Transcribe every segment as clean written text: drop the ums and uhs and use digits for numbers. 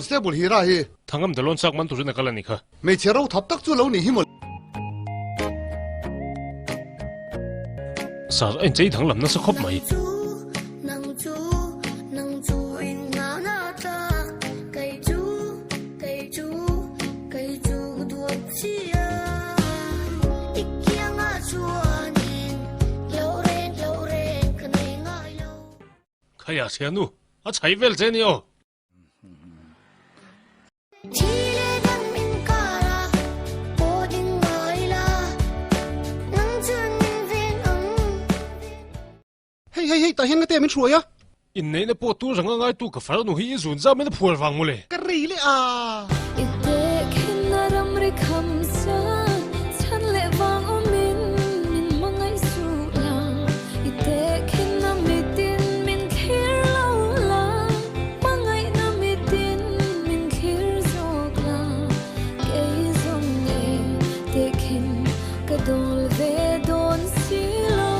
Constable Hira hi. Thangam Dalawn chak man turin a kal a ni kha. Hmeichhe ro thap tak chu lo nih hi maw. Sir, a inchei danglam nasa khawp mai. Khaia thianu, a chhai vel che ni aw. Hei hei hei tah hian ngate min hruai a. Inneihna pawh tur ranga ngaitu ka farnu hi i zun zam in a phuar vang mawle. Ka rei leh a. I tehkhinna ramri kham chuan chhan leh vang awmin min hmangaih suh la. I tehkhinna mitin min thlir lo la, hmangaihna mitin min thlir zawk la. Kei zawng nge tehkhin ka dawl ve dawn si lo.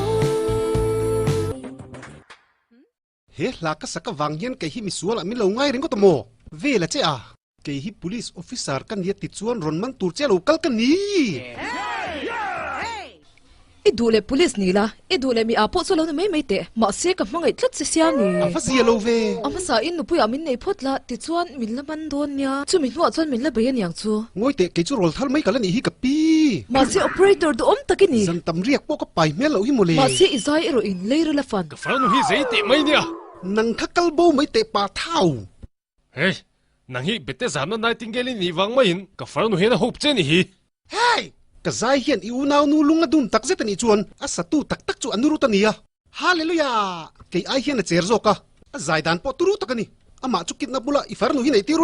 He hla ka sak avang hian kei hi misualah min lo ngai ringawt a maw? Vel a che a. Kei hi police officer ka nia tichuan rawn man tur che lo kal ka ni. I duh leh police ni la, i duh leh mi ah pawh chu lo ni mai mai teh. Mahse ka hmangaih tlat che sia ni. A va zia lo ve. A hmasa in nupui ah min nei phawt la tichuan min la man dawn nia. Chumi hnuah chuan min la bei aniang chu. Ngawi teh, kei chu rawl thar mai ka la nih hi ka pi. Mahse operator duhawm tak i ni. Zan tam riak pawh ka pai hmel loh hi mawle. Mahse i zai erawh in lei ril a fan. Ka farnu hi zei teh mai nia. Nang kha kal bo mai teh pa thau. Hei, nang hi bete zamna nightingale i nih vang maiin ka farnu hian a hope che ni hi. Hei! Ka zai hian i unau nu lung a dum tak zet a nih chuan a satu tak tak chu a nurut a nia. Hallelujah! Kei ai hian a cher zawk a, a zai dan pawh turu tak a ni. Amah chu kidnap bula i farnu hi neih tir u.